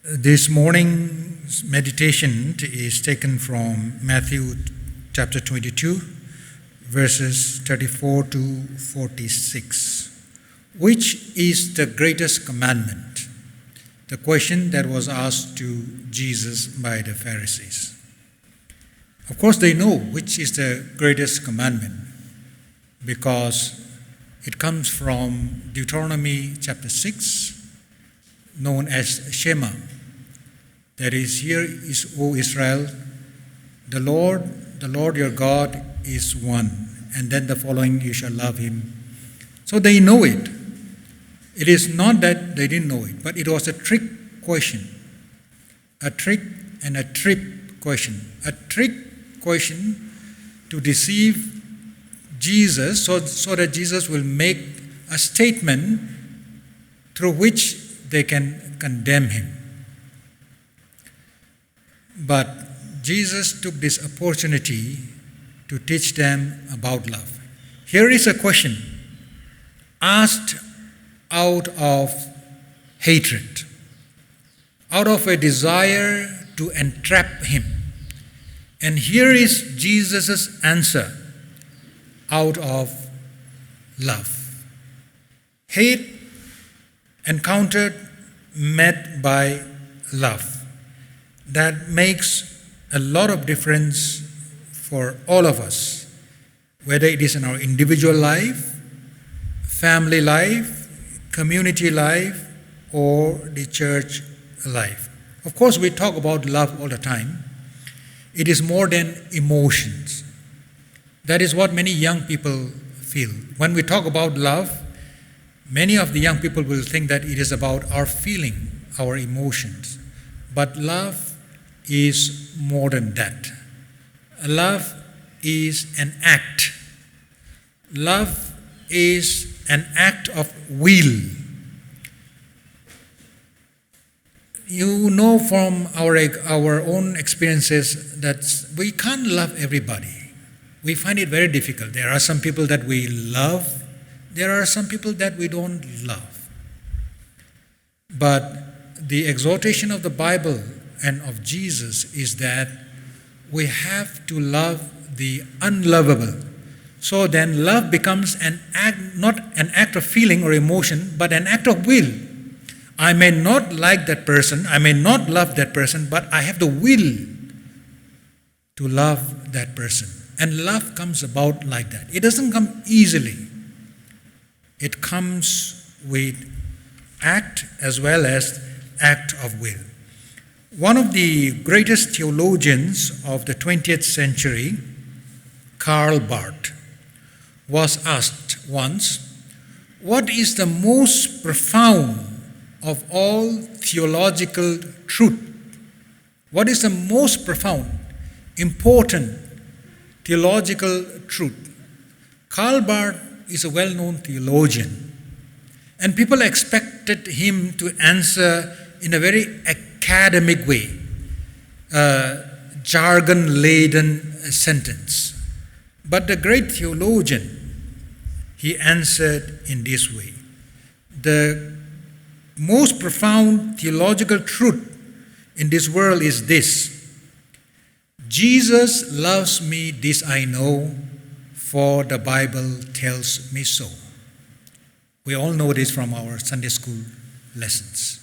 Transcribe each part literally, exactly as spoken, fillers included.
This morning's meditation is taken from Matthew chapter twenty-two, verses thirty-four to forty-six. Which is the greatest commandment? The question that was asked to Jesus by the Pharisees. Of course, they know which is the greatest commandment because it comes from Deuteronomy chapter six, known as Shema. That is, "Hear, is, O Israel, the Lord, the Lord your God is one." And then the following, "You shall love him." So they know it. It is not that they didn't know it, but it was a trick question. A trick and a trip question. A trick question to deceive Jesus, so, so that Jesus will make a statement through which they can condemn him. But Jesus took this opportunity to teach them about love. Here is a question asked out of hatred, out of a desire to entrap him. And here is Jesus' answer out of love. Hate encountered, met by love. That makes a lot of difference for all of us, whether it is in our individual life, family life, community life, or the church life. Of course, we talk about love all the time. It is more than emotions. That is what many young people feel. When we talk about love, many of the young people will think that it is about our feeling, our emotions. But love is more than that. Love is an act. Love is an act of will. You know from our, our own experiences that we can't love everybody. We find it very difficult. There are some people that we love. There are some people that we don't love. But the exhortation of the Bible and of Jesus is that we have to love the unlovable. So then love becomes an act, not an act of feeling or emotion, but an act of will. I may not like that person, I may not love that person, but I have the will to love that person. And love comes about like that. It doesn't come easily. It comes with act as well as act of will. One of the greatest theologians of the twentieth century, Karl Barth, was asked once, "What is the most profound of all theological truth?" What is the most profound, important theological truth? Karl Barth is a well-known theologian, and people expected him to answer in a very academic way, a jargon-laden sentence. But the great theologian, he answered in this way. The most profound theological truth in this world is this: "Jesus loves me, this I know, for the Bible tells me so." We all know this from our Sunday school lessons.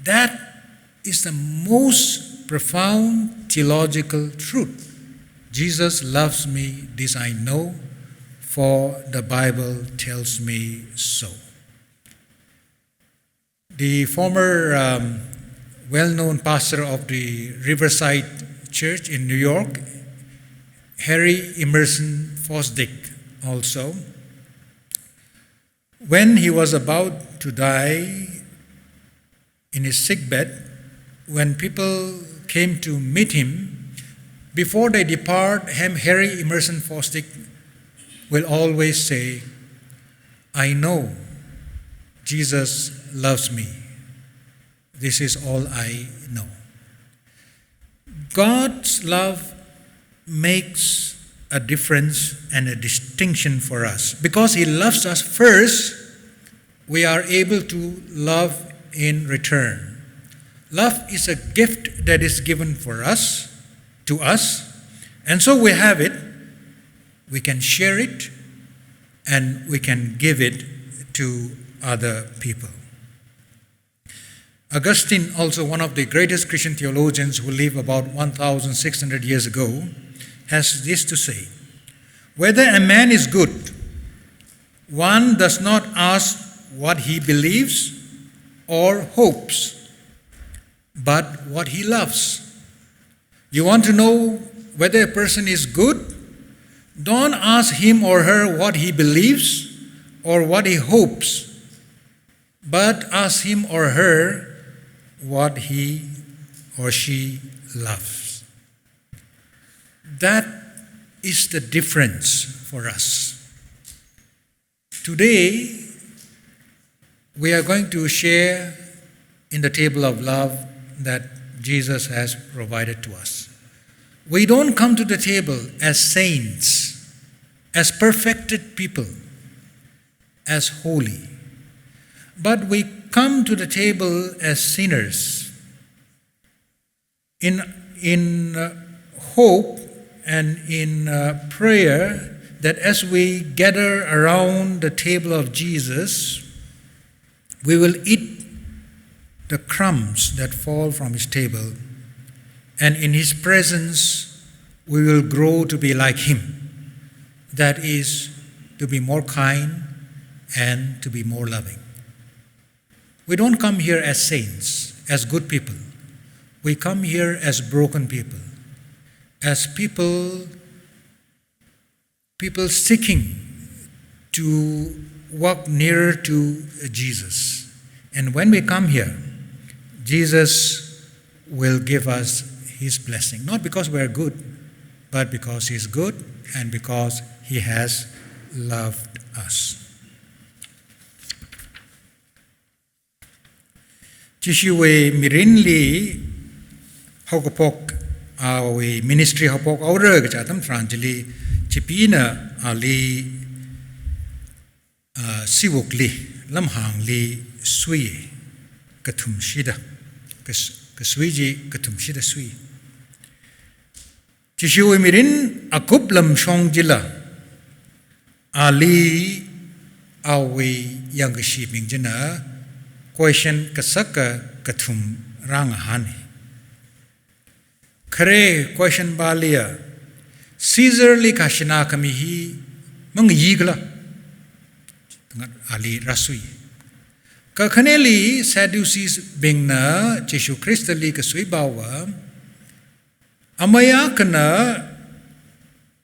That is the most profound theological truth. "Jesus loves me, this I know, for the Bible tells me so." The former, um, well-known pastor of the Riverside Church in New York, Harry Emerson Fosdick, also, when he was about to die in his sickbed, when people came to meet him, before they depart, Ham-, Harry Emerson Fosdick will always say, "I know Jesus loves me. This is all I know." God's love makes a difference and a distinction for us. Because He loves us first, we are able to love in return. Love is a gift that is given for us, to us, and so we have it, we can share it, and we can give it to other people. Augustine, also one of the greatest Christian theologians who lived about one thousand six hundred years ago, has this to say: "Whether a man is good, one does not ask what he believes or hopes, but what he loves." You want to know whether a person is good? Don't ask him or her what he believes or what he hopes, but ask him or her what he or she loves. That is the difference for us. Today, we are going to share in the table of love that Jesus has provided to us. We don't come to the table as saints, as perfected people, as holy, but we come to the table as sinners, in, in uh, hope and in uh, prayer that as we gather around the table of Jesus, we will eat the crumbs that fall from his table, and in his presence, we will grow to be like him. That is, to be more kind and to be more loving. We don't come here as saints, as good people. We come here as broken people, as people, people seeking to walk nearer to Jesus. And when we come here, Jesus will give us his blessing, not because we're good, but because he's good and because he has loved us. Jishuwui mirinli haokaphok, awui ministry haophok haora kaja atam tharan chili, Chipeena ali, ah, siwukli, lamhāngli sui, kathumshida, kas-, kasui chi kathumshida sui. Jishuwui mirin akup lamshong chila, ali awui yangkashibing china question kasaka kathum rāngahāna. Khare question pāliya, Caesar li kashina khami hi mangayi kala? Tangda ali rāsui. Kakhaneli Sadducees bingna Jishu Khristali kasui pāva, amei akhana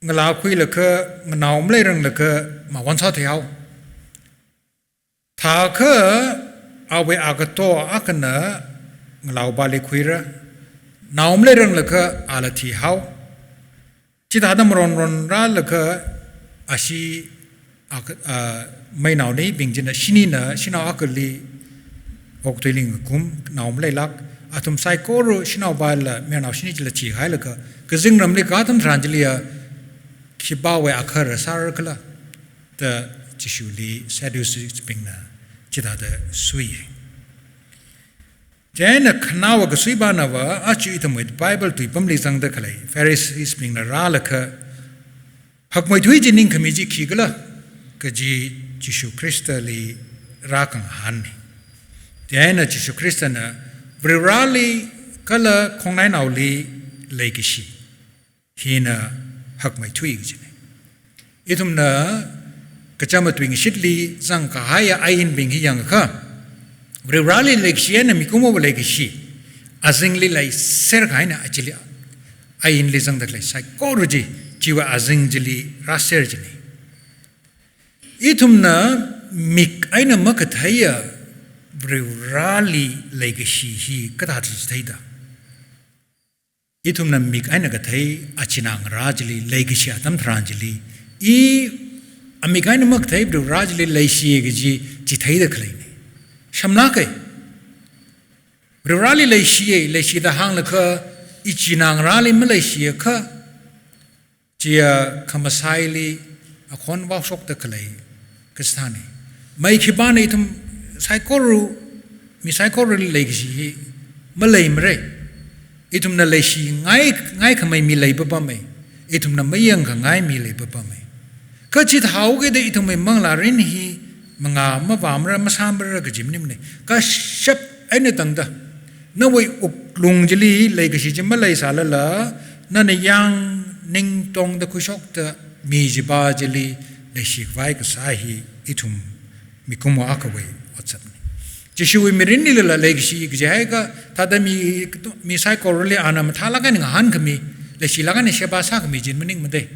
ngalā khuilaga, nganao maleiranglakha, mawon sāthei hao. Thākha awui agato akhana ngalaopāli khuira, nao maleiranglakha ala thi hao. Chithāda maronron rālaga ashi ak-, ah, meinaonibing china shinina shanao akhali okathuili ngakum, nao maleilāk, athum saikora shanaopāla mayarnao shini chila thihailaga, kazingramli ka atam tharan chiliya khipāwui akhara sāra kala da Jishuli Sadducees bingna chithāda sui. Chieina khanaowa kasuipānava, aja ithumwui Bible tuipamli zangda khalei Pharisees bingna rālaga, hakmeithui chi ningkhami chi khikhala kaji Jishu Khristali rākangahāna. Chieina Jishu Khristana Varivarali kala khongnainaoli leikashi hina hakmeithui kajina. Ithumna kachām atwingshitli zangkahaiya ainbing hi yangakha, Varivarali leikashi eina mikumowui leikashi azingli leiser kahaina, achili ainli zangda khalei saikora chi, chiwui azing chili rāser kajina. Ithumna mik eina makatheiya Varivarali leikashi hi kathāda chitheida? Ithumna mik eina kathei achinā ngarā chili leikashi atam tharan chili, i amik eina makathei Varivarali leishiya kaji chitheida khaleina. Shamlāka. Varivarali leishiya, leishida hānglaga, i chinā ngarāli maleishiakha, chiya khamasaili akhon vaoshokda khalei kasāna. Mei khipāna ithum saikora, mi saikorali leikashi hi Maleimara. Ithumna leishingai, ngaikhamei mi leipapama. Ithumna mayangkhangai mi leipapama. Kha chithāhaokida ithumwui manglārin hi mangā mavāmara, masāmara kaji maningmana. Kashap eina tangda, nawui wuklung chili leikashi chi maleisālala, nana yāng ningtongda khuishokta mi chipa chili leishikhavai kasā hi ithum mikumo akhawui otsapna. Jishuwui mirinlila leikashi kaji haikha, thāda mi, mi saikorali ana mathālāk eina ngahānkhami, leishilāk eina sheba sākhami chi maningmana.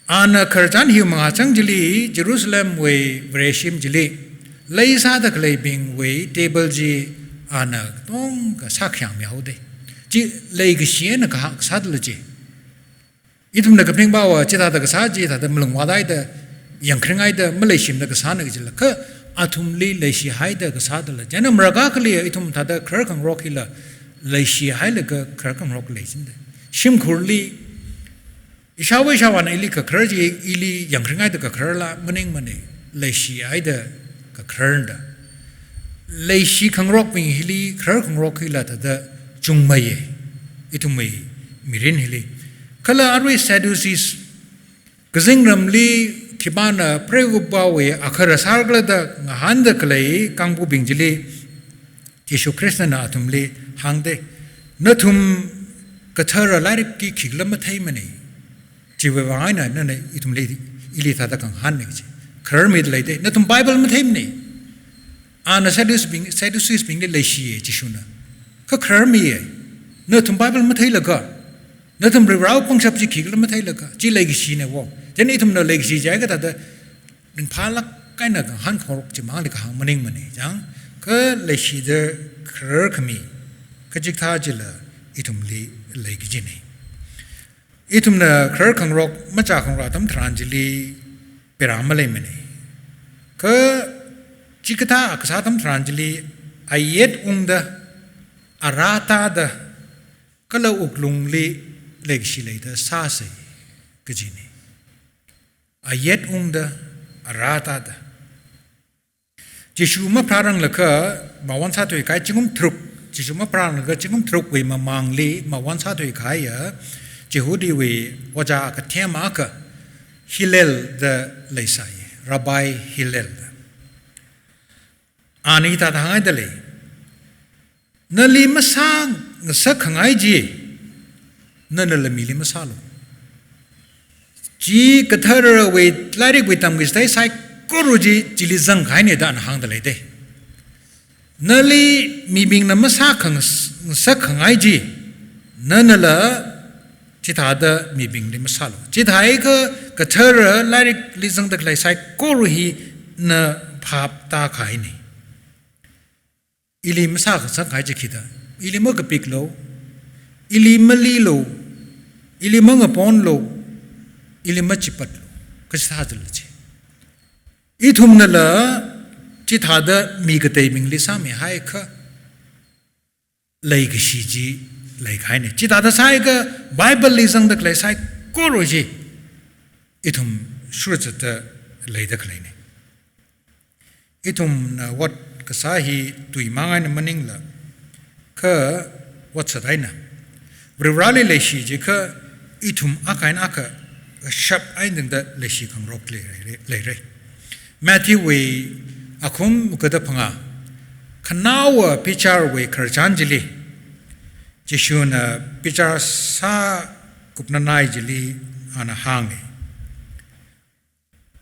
Ana khararchan hiwui mangāchang chili Jerusalemwui Vareshim chili leisāda khaleibingwui table chi ana katongkha sākhayangmihaoda. Chi leikashi eina kahak sādala chi. Ithumna kaphaningpava chithāda kasā chi thāda malungvāthaida, yangkharinghaida, maleishimda kasāna kajila, kha athumli leishihaida kasādala. Chieina marākha akhali ithum thāda kharar khangarok hila leishihailaga kharar khangarok lei chida. Shimkhurli, ishāva ishāvāna ili kakharar chi, ili yangkharinghaida kakhararla maningmana, leishihaida kakhararna da. Leishi khangarokbing hili, kharar khangarok hila thāda chungmeiya, ithumwui mirin hili. Kala arui Sadducees, kazingramli khipāna preigupawui akhara sārkhala da ngahānda khalei kangpubing chili, Jishu Khristana athumli hāngda, nathum kathara lairikli khikhala matheimana. Chiwui vang eina nana ithumli, ili thāda kangahānna kaji. Khararmida leida, nathum Bible matheimana. Ana Sadducees bing, Sadducees bingli leishiya Jishuna. Kha khararmiya. Nathum Bible matheilaga, nathum Varivarāwui pangshap chi khikhala matheilaga, chi leikashina wo. Chieina ithumna leikashi chi haikha thāda ringphālāk eina kahāng khangarok chimangli kahāng maningmana. Chang, kha leishida khararkhami kachikathā chila ithumli lei kajina. Ithumna kharar khangarok, machā khangarok atam tharan chili pera maleimana. Kha chikathā kasā atam tharan chili ayet ungda, ara tāda, kala wuklungli leikashi leida sāsa kajina. Ayet ungda, ara tāda. Jishu mapharāranglakha mawon sāthuikahai zingkum tharuk, Jishu mapharāranglakha zingkum tharukwui mamangli mawon sāthuikahaiya Jihudiwui ojā kathema akha Hillel da leisai, Rabbi Hillel da. Ana hithāda hānghaida lei. Nali masāngasakkhangai chi, nanala mili masālu. Chi katharawui lairikwui tamkachithei saikora chi chili zangkahaina da ana hāngda leida. Nali mibingna masākhangas-, ngasakkhangai chi, nanala chithāda mibingli masālu. Chithākha kathara lairikli zangda khalei saikora hi na phap tākahaina. Ili masāngasakkahai chi khida, ili makapiklu, ili malilu, ili mangaponlu, ili machipatlu, kachithā chila chi. Ithumnala chithāda mi kateibingli sāmihaiakha, leikashi chi leikahaina. Chithāda sāhaiakha Bible li zangda khalei saikora chi ithum shurzatta leida khaleina. Ithumna ot kasā hi tui mang eina maningla, kha ot sāda eina, Varivarāli leishi jiakha ithum akha eina akha kashap eina tangda leishi khangarok leira, leira. Matthewwui akhum maga da phangā, khanaowa bicharwui khararchan chili, Jishuna bichar sākupnanai chili ana hānga.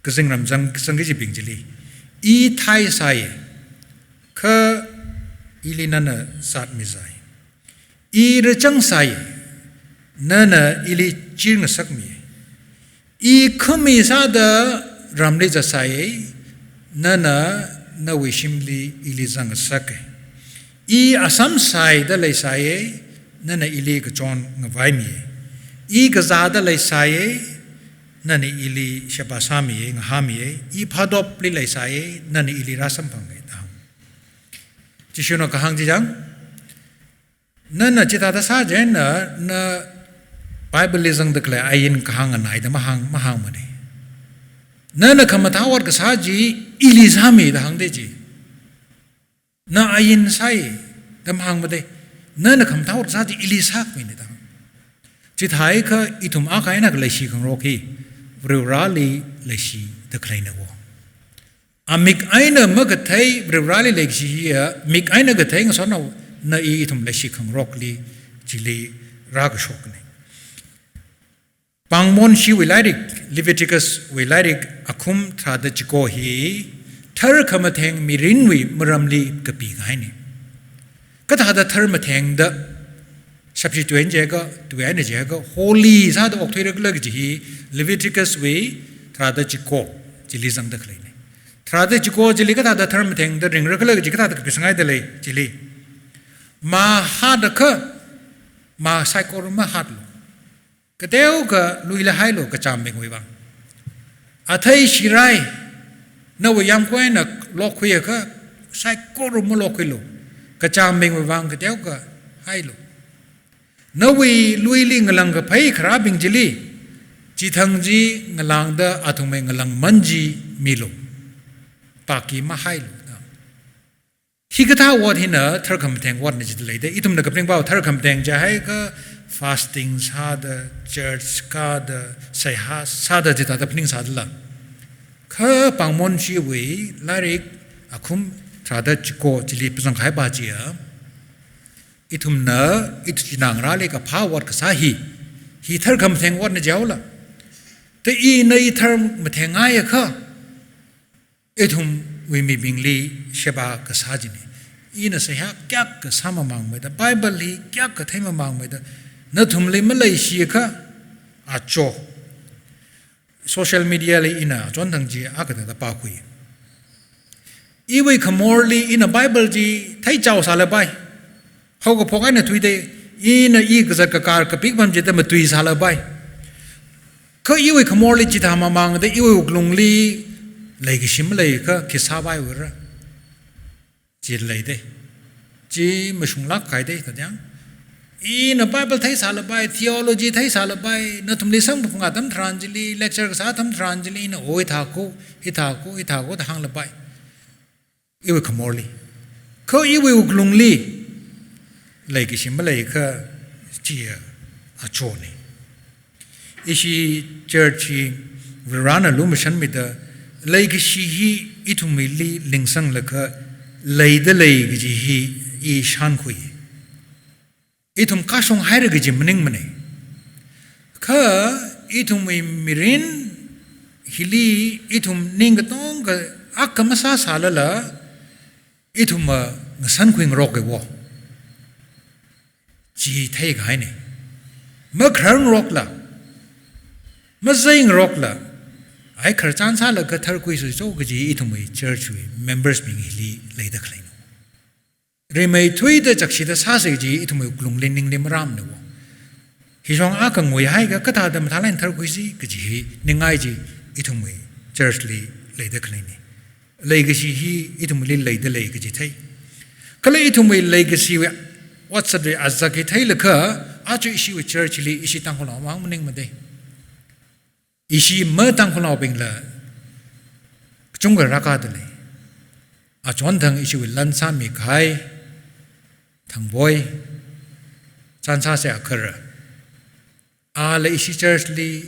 Kazingram zang, zangki kajibing chili, I thai sāya, kha ili nana zatmizai. I rachang sāya, nana ili chirngasakmiya. I khami sāda ramli zatsai, nana nawui shimli ili zangngasaka. I asam sāida leisai, nana ili kachon ngavaimi. I kazāda leisai, nana ili sheba sāmi, ngahāmi. I phadopli leisai, nana ili rāsamphanga da. Jishuna kahāng chi chang, nana chithāda sā chieina, na Bible li zangda khalei ain kahāng nganaida mahāng, mahāngmana. Nana khamathā ot kasā chi ili sāmi da hāngda chi. Na ain sāi da mahāngmada. Nana khamathā ot kasā chi ili sākhuimida. Chithākha ithum akha eina leishi khangarok hi Varivarali leishida khaleina wo. Amik eina makathei Varivarali leikashi hiya, mik eina kathei ngasotnaona i ithum leishi khangarokli chili rākashokna. Pāngmonshiwui lairik, Leviticus wui lairik akhum tharāda chiko hi, tharkhamatheng mirinwui maramli kapi kahaina. Kathāda tharmathengda, shapshi tuihaina jiakha, tuihaina jiakha, holy sāda okthuira khala kaji hi, Leviticus wui tharāda chiko chili zangda khaleina. Tharāda chiko chili kathāda tharmathengda ringra khala kaji kathāda kapisanghaida lei chili. Mā hatakha, mā saikora mahatlu. Kateokha luila hailu kachāmbingwui vang. Athei shirai, nawui yamkui eina lokhuiakha, saikora malokhuilu. Kachāmbingwui vang kateokha hailu. Nawui luili ngalāng kaphei kharābing chili, chithang chi ngalāngda athumwui ngalāngman chi milu. Paki mahailu. Hikathā ot hina tharkhamatheng otna jida leida, ithumna kaphaning pao tharkhamatheng jiakha fasting sāda, church kāda, seihā sāda chithāda phaningsādala. Kha Pāngmonshiwui lairik akhum tharāda chiko chili pazangkahai pa chiya, ithumna ithum china ngarāli kaphā ot kasā hi, hi tharkhamatheng otna jihaola. Ta ina i tharmatheng ngaiakha, ithumwui mibingli sheba kasā china. Ina seihā kayākha sāmamāngmeida, Bible hi kayākha theimamāngmeida, nathumli maleishi akha, acho. Social media li ina achon thang chi akha thāda pākhui. Iwui khamorli ina Bible chi theichao sālapai. Haokaphok eina thuida, ina i kazat kakar kapikpam chida matui sālapai. Kha iwui khamorli chithā mamāngda iwui wuklungli leikashi maleikha khi sāpaiwuira. Chi leida. Chi mashunglāk kahaida, tadang. Ina Bible theisālapai, theology theisālapai, nathumli samkaphang atam tharan chili, lecture kasā atam tharan chili, ina oi thākhu, hithākhu, hithākhu da hānglapai. Iwui khamorli. Kha iwui wuklungli leikashi maleikha chiya achona. Ishi church hi Varena lumashanmida leikashi hi ithumwuili lingsanglaga leida lei kaji hi i shānkhui. Ithum kashung haira kaji maningmana. Kha ithumwui mirin hili ithum ning katonga akha masāsālala ithumva ngasankhuingaroka wo. Chi theikahaina. Makhararngarokla, mazeingarokla, ai khararchan sālaga tharkhuisa cho kaji ithumwui church wui members bing hili leida khaleina. Rimeithuida chakshida sāsa kaji ithumwui wuklungli ningli marāmana wo. Hishong akha nguihaiakha kathāda mathālāk eina tharkhuisi kaji hi ningngai chi ithumwui church li leida khaleina. Leikashi hi ithumli leida lei kaji thei. Kala ithumwui leikashiwui otsatwui azak hi theilaga, aja ishiwui church li ishi Tangkhulnao mang maningmada. Ishi ma Tangkhulnaobingla kachungkha rākada lei. Achon thang ishiwui lan sāmikahai Thangboi, Chansase Akhara. Ala ishi church li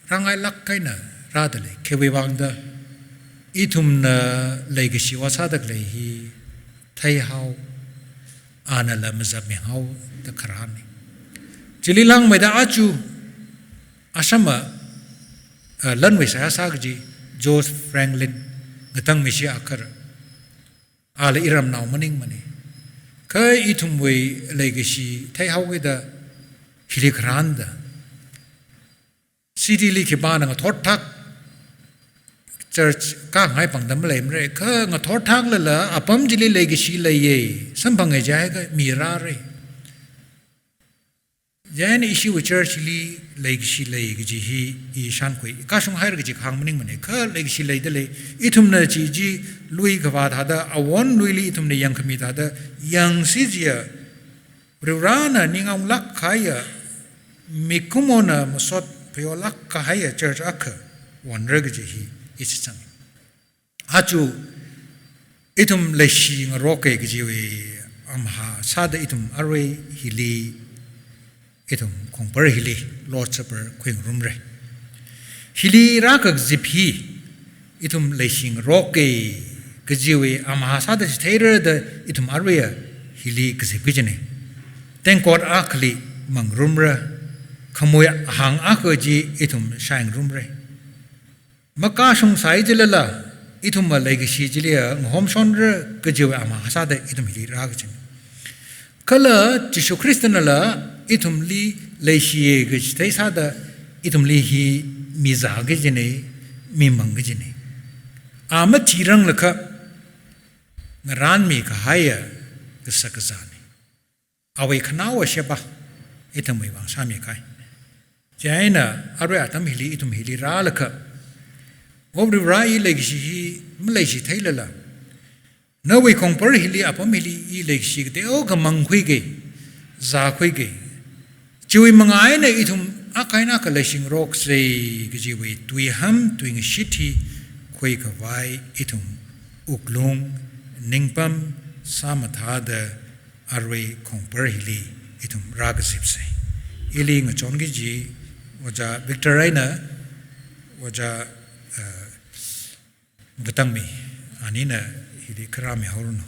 rāngailāk eina rāda lei. Khiwui vangda, ithumna leikashi ot sāda khalei hi theihao, anala mazatmihao da kharāna. Chili langmeida aja, ashama, eh, lanwui seihā sā kaji George Franklin, ngatangmishi akhara. Ala iramnao maningmana. Kha ithumwui leikashi theihaokida hili kharāna da. City li khipāna ngathorthak church kāngai pangda maleimara. Kha ngathorthaklala apam chili leikashi leiya, samphanga jiakha mi rāra. Chieina ishiwui church li leikashi lei kaji hi i shānkhui. Kashung haira kaji kahāng maningmana. Kha leikashi leida lei. Ithumna chi chi lui kavā thāda, awon luili ithumna yangkhami thāda, yangsi jiya, Varena ningaunglāk kahaiya, mikumona masot phayolāk kahaiya church akha onra kaji hi i shitsang. Aja ithum leishingaroka kajiwui amahā sāda ithum arui hili, ithum Khongpar hili Lord's Supper khuingarumra. Hili rākazip hi ithum leishingaroka kajiwui amahā sāda chitheira da ithum aruiya hili kazip kajina. Tengkot akhali mangarumra, khamui ahāng akha chi ithum shaingarumra. Makashungsai jilala, ithumva leikashi chiliya ngahomshonra kajiwui amahā sāda ithum hili rākajina. Kala Jishu Khristanala ithumli leishiya kachithei sāda ithumli hi mizā kajina, mimang kajina. A mathirang lakha ngarānmi kahaiya kasak kazāna. Awui khanaowa sheba ithumwui vang sāmi kahai. Chieina arui atam hili ithum hili rālakha, O Varivara, i leikashi hi maleishi theilala, nawui Khongpar hili, apam hili i leikashi kateokha mangkhuiga, zākhuiga. Chiwui manga eina ithum akha eina akha leishingaroksa kajiwui tuiham tuingashit hi khuikhavai ithum wuklung ningpam sāmathāda arui Khongpar hili ithum rākazipsa. Ili ngachon kaji Ojā Victor eina Ojā, uh, Katangmi, anina hili kharāmi haoranu.